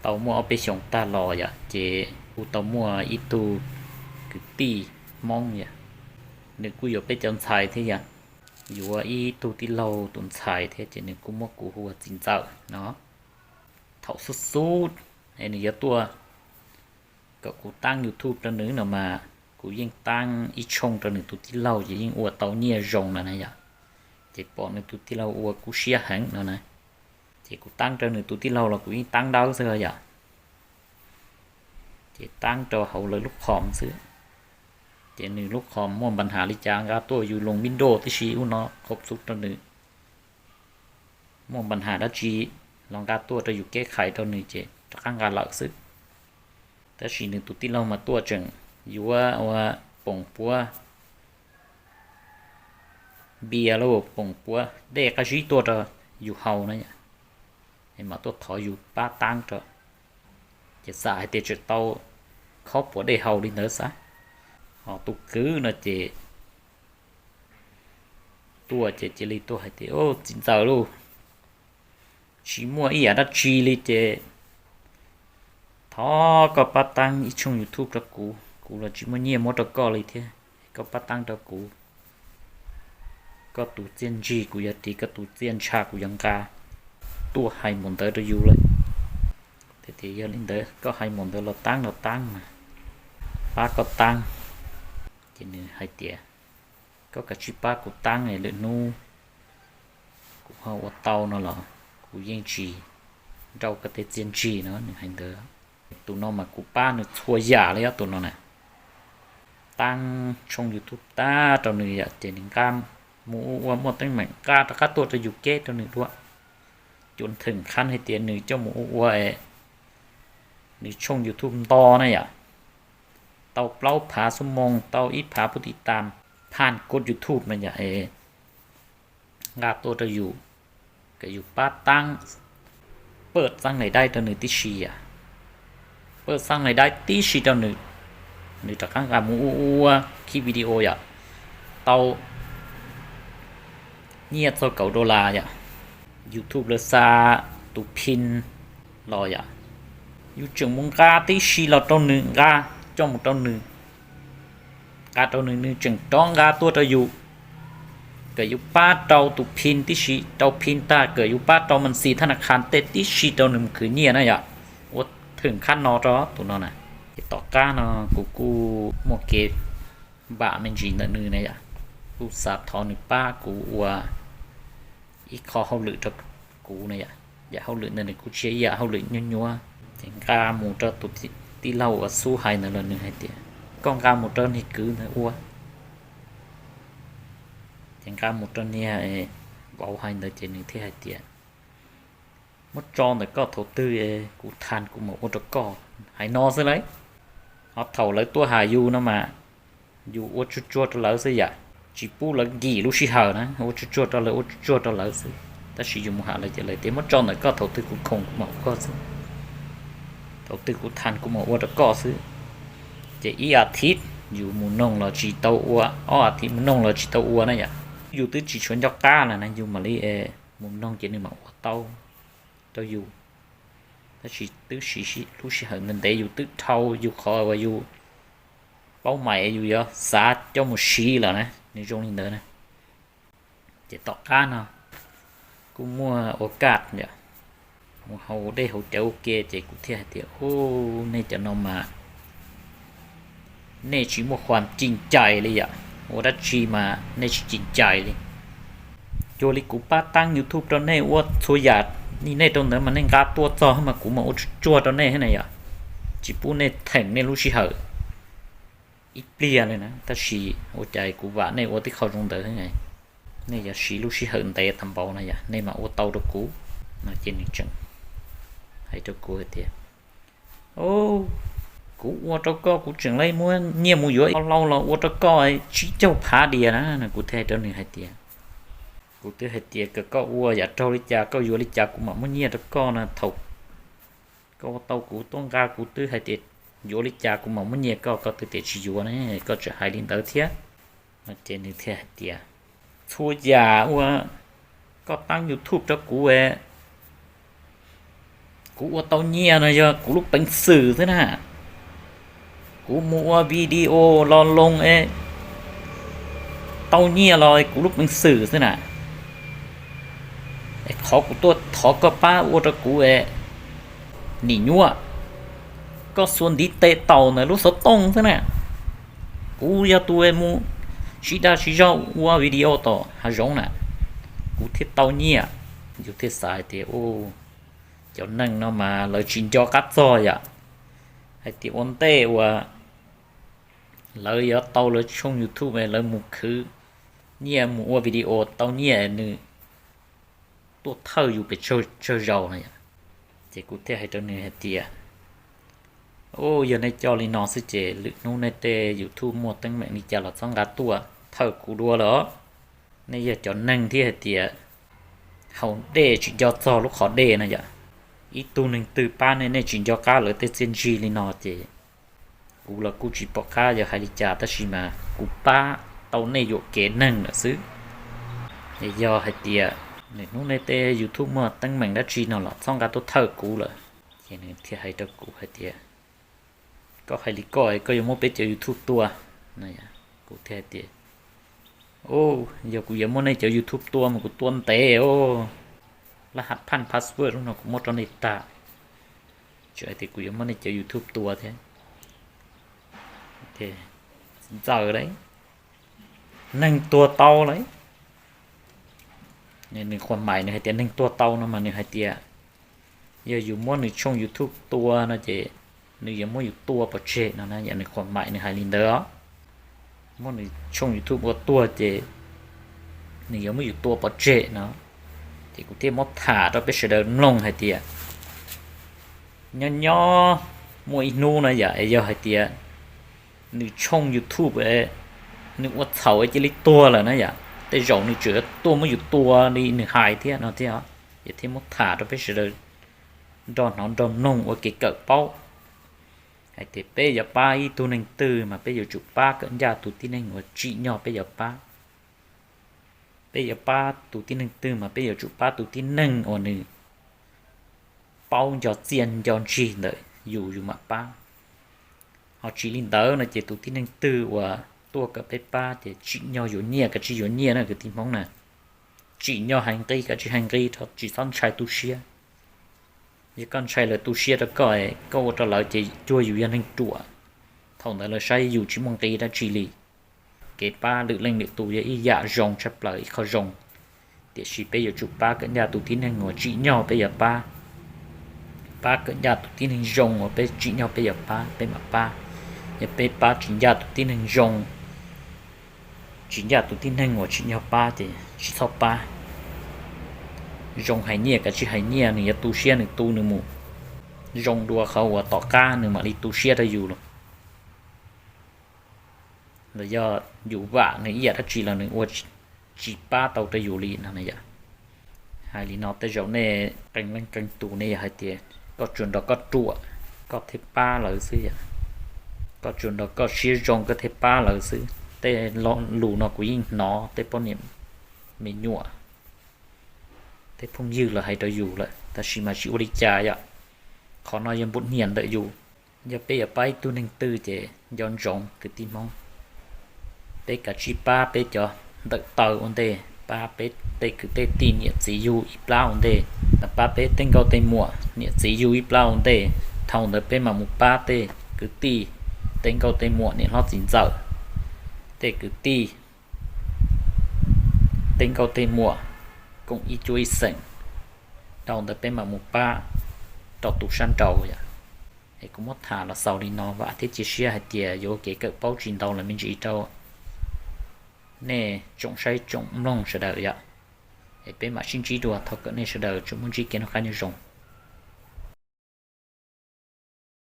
Tau muaj ob peb xyoos tag los yom, ces kuj tau muaj ib tug kwv tij Hmoob yom, nws kuj yuav peb cov ntxhais thiab yom, yuav ib tug tij laug tus ntxhais thiab, ces nws kuj muab kuv hu ua txiv ntxawm no. Thaum xub xub es nws yuav tuaj kom kuv taab YouTube rau nws no mas, kuv yeej taab ib tshooj rau nws tus tij laug ces yeej ua tau nyiaj zoo no na yom. Ces pom nws tus tij laug ua kub siab heev no na, ces kuv taab rau nws tus tij laug los kuv yeej taab dawb xwb yom. Ces taab rau hauv lawv lub qhom xwb. Ces nws lub qhom muaj npa nham li cas nqa tuaj yus loo Windows tib si ub no qhov xub rau nws, muaj npa nham dab tsi los nqa tuaj rau yus keb khais rau nws ces rov qab nqa lawm xwb. Tab sis nws tus tij laug mas tuaj tseem yuav ua poom puav npias los poom puav dej qab zib tuaj rau yus haus na, es mas tuaj thov yus pab taab rau. Ces xam hais tias tseem tau khob puav dej haus li ntawd xav. Ho tus kwv no ces tuaj ces cia li tuaj hais tias, Txiv ntxawm lauj, tsis muaj ib yam dab tsi li ces thov koj pab taab ib tshooj YouTube rau kuv, kuv los tsis muaj nyiaj muab rau koj li thiab, koj pab taab rau kuv. Koj tus txiaj ntsig kuv yuav ris, koj tus txiaj ntsha kuv yuav nqa. Tuaj hais mus ntawd rau yus lawm. Tias yog li ntawd koj hais mus ntawd los taab los taab mas, pab koj taab. Ces nws hais tias, Koj kav tsij pab kuv taab, lwm hnub kuv ho ua tau no los kuv yeej tsis nrauj koj tej txiaj ntsig no. Nws hais ntawd, tus no mas kuv pab nws txhua yam li os, tus no na. Taab tshooj YouTube tag rau nws yom, ces nws nqa mus ua ua muaj teeb meem nqa rov qab tuaj rau yus keb rau nws dua. Cua theem qhab hais tias nws coj mus ua ua es nws tshooj YouTube nto na yom, tau plaub phav xuab moos, tau ib phav pub tiv tam, phaj kub YouTube na yom, es nqa tuaj rau yus, kom yus pab taab, paj xaab nais daib rau nws tib si yom, paj xaab nais daib tib si rau nws, nws rov qab nqa mus ua ua khib video yom, tau nyiaj txog kaum dollar yom. YouTube lawv xa tus phin los yom, yus tseem mus nqa tib si los rau nws, nqa coj mus rau nws, nqa rau nws, nws tseem rov nqa tuaj rau yus, kom yus pab rau tus phin tib si, rau phin tag kom yus pab rau mas xis thab na khas tej tib si rau nws mus khwv nyiaj na yom. Ua theem qhab no rau tus no na. Ces tom qab no kuv kuj muaj kev vam me ntsis ntawm nws na yom, kuj xav thov nws pab kuv ua ib qho hauj lwm rau kuv na yom. Yam hauj lwm ntawd nws kuj tsis yog ib yam hauj lwm nyuaj nyuaj. Ces nqa mus rau tus tij laug uas xub hais ntawd los nws hais tias, Koj nqa mus rau niag kwv ntawd ua. Ces nqa mus rau niag vauv hais ntawd ces nws thiaj hais tias, Muab tso ntawm koj, thaum twg kuv thas kuv mam ua rau koj. Hais no xwb lauj. Ho thaum lawv tuaj has yus no mas yus ua tsuag tsuag rau lawv xwb yom, tsis pub lawv nkim lub sij hawm na, ua tsuag tsuag rau lawv, ua tsuag tsuag rau lawv xwb. Tab sis yus mus has lawv ces lawv tias, Muab tso ntawm koj, thaum twg kuv khoom kuv mam ua koj xwb. Thaum twg kuv thas kuv mam ua rau koj xwb. Ces ib as thiv yus mus noog los tsis tau ua, ob as thiv mus noog los tsis tau ua na yom. Yus twb tsis tshuav nco qab lawm na, yus mam li mus noog ces nws mam ua tau rau yus. Tab sis twb siv lub sij hawm ntev ntev, yus twb dhau yus qhov uas yus paub mais yus yuav xav coj mus siv lawm na, nws zoo li ntawd na. Ces tom qab no kuj muaj ua kaj yom, mus haus dej haus cawv ua ke ces kuv thiaj hais tias, Ub, nej cov no mas nej tsis muaj khuam cim cais li yom, ua dab tsi mas nej tsis cim cais li. Cuag li kuv pab taab YouTube rau nej ua txhua yam li nej rau ntawd mas nej nqa tuaj txog mas kuv mam ua tsuag tsuag rau nej thiab na yom, tsis pub nej theem nej lub sij hawm ib pliag li na. Tab sis ua cas kuv vam nej ua tib qho zoo ntawd thiab, nej yuav siv lub sij hawm ntev tag npaum no yom, nej mam ua tau rau kuv. No ces nws tseem hais rau kuv hais tias, Kuv ua rau koj, kuv tseem muab nyiaj mus yuav ib lauj los ua rau koj tsib caug phav dias na. Kuv thiaj hais rau nws hais tias, Kuv twb hais tias kom koj ua yam raug li cas koj yuav li cas kuv mam muab nyiaj rau koj na. Thaum koj ua tau kuv tuaj nqa kuv twb hais tias yuav li cas kuv mam muab nyiaj koj, koj twb tias tsis yuav ne, koj tseem hais li ntawd thiab. No ces nws thiaj hais tias, Txhua yam uas koj taab YouTube rau kuv, kuv Kuv ua tau nyiaj no yog kuv lub peev xwm xwb na. Kuv mus ua video los loo es tau nyiaj los kuv lub peev xwm xwb na. Es qhov kuv tuaj thov koj pab ua rau kuv es nim nyuaj, koj xuas ntiv tes taus ntawm lub xov tooj xwb na. Kuv yog tus mus sib dag sib zog ua video tom hav zoov na, kuv thiaj tau nyiaj. Yus thiaj xav hais tias, cov neeg no mas lawv tsis nco qab txog yom. Hais tias ua ntej uas lawv yuav tau lawv tshooj YouTube lawv mus khwv nyiaj mus ua video tau nyiaj nws tuaj thawj yus pes tsawg zaus no yom. Ces kuv thiaj hais rau nws hais tias, u, yog nej coj li no xwb ces lwm hnub nej tej YouTube muaj teeb meem li cas los txhob nqa tuaj thawj kuv dua lawm os. Nej yog cov neeg thiab hais tias haus dej tsis nco txog lub qhov dej no yom. Ib tug neeg twg pab nej, nej tsis nco qab lawv tej txiaj ntsig li no ces kuv los kuj tsis pom qab yuav hais li cas, tab sis mas kuv pab tau nej yuam kev neeg lawm xwb. Es yog hais tias lwm hnub nej tej YouTube muaj teeb meem dab tsi no los txhob nqa tuaj thawj kuv lawm. Ces nws thiaj hais rau kuv hais tias, koj hais li koj, koj yuav muab peb cov YouTube tua? Kuv thiaj hais tias, u, yog kuv yuav muab nej cov YouTube tua mas kuv tua ntev os. Laj has phaj password lub no kuv muab rau nej tag, tseem hais tias kuv yuav muab nej cov YouTube tua thiab. Ntxaws lawm, neeg tuag tau lawm. Nws qhuas maim nws hais tias neeg tuag tau no mas nws hais tias yog yus muab nws tshooj YouTube tua no ces nws yuav muab yus tua pov tseg no na. Yog nws qhuas maim nws hais li ntawd os, muab nws tshooj YouTube ua tuag ces nws yuav muab yus tua pov tseg no. Ces kuv thiaj muab tham rau peb sawv daws mloog hais tias nyob nyob muaj ib hnub na yom, es yog hais tias nws tshooj YouTube nws ua txhaum cia li tuag lawm na yom, tej zaum nws tseem tuaj muab yus tua li nws hais thiab no thiab. Ces thiaj muab tham rau peb sawv daws nrog hnov nrog mloog ua kev kawm paub hais tias peb yuav pab ib tug neeg twg mas peb yuav tsum pab kom ncaj tus tib neeg uas tsim nyog peb yuav pab. Peb yuav pab tus tib neeg twg mas peb yuav tsum pab tus tib neeg uas nws paub nco txiaj nco ntsig ntawm yus yus mam pab. Ho tsis li ntawd no ces tus tib neeg twg uas tuaj kom peb pab ces tsim nyog yuav nyiaj kav tsij yuav nyiaj na kwv tij Hmoob na. Tsim nyog hais nqi kav tsij hais nqi, tsis txhob ntshai tu siab. Yog koj ntshai lawv tu siab rau koj, koj ua rau lawv ces cuag yus yog neeg ruam. Thaum ntawd lawv saib yus tsis muaj nqi dab tsi li. Kev pab lwm leej lwm tus yog ib yam zoo tshaj plaws, ib qho zoo. Tiam sis peb yuav tsum pab kom ncaj tus tib neeg uas tsim nyog peb yuav pab, pab kom ncaj tus tib neeg zoo uas peb tsim nyog peb yuav pab peb mam pab. Yog peb pab tsis ncaj tus tib neeg zoo, tsis ncaj tus tib neeg uas tsim nyog pab ces tsis txhob pab. Zoo hais nyiaj kav tsij hais nyiaj, nws yuav tu siab nws tu nws mus zoo dua qhov uas tom qab nws mam li tu siab rau yus los. Los yog yus vam nws ib yam dab tsi los nws ua tsis pab tau rau yus li no yom. Hais li no tej zaum nej qee leej qee tus nej yog hais tias koj tsuas nrog koj ruam koj thiaj pab lawv xwb yom, koj tsuas nrog koj siab zoo koj thiaj pab lawv xwb. Tej lus no kuv yeej hnov tej poj niam me nyuam, tej phooj ywg los hais rau yus lawm, tab sis mas tsis ua li cas yom. Qhov no yog npuj niam ntawm yus. Yog peb yuav pab ib tug neeg twg ces nco ntsoov kwv tij Hmoob, peb kav tsij pab peb cov ntawm taw ua ntej, pab peb tej kwv tej tij niam txiv yug ib plab ua ntej, pab peb tej nkauj tej muam niam txiv yug ib plab ua ntej. Dhau ntawd peb mam mus pab tej kwv tij, tej nkauj tej muam niam hlob txiv ntxawm, tej kwv tij, tej nkauj tej muam koom ib cuab ib xeem. Dhau ntawd peb mam mus pab rau tus sab nraud yom. Es kuv muab tham los xaus li no, vam thiab cia siab hais tias yuav ua kev kawm paub tsis ntau los me ntsis rau nej tsoom saib tsoom mloog sawv daws yom. Es peb mam sib ntsib dua, thov kom nej sawv daws tsuas muaj ntsib kev noj qab nyob zoo.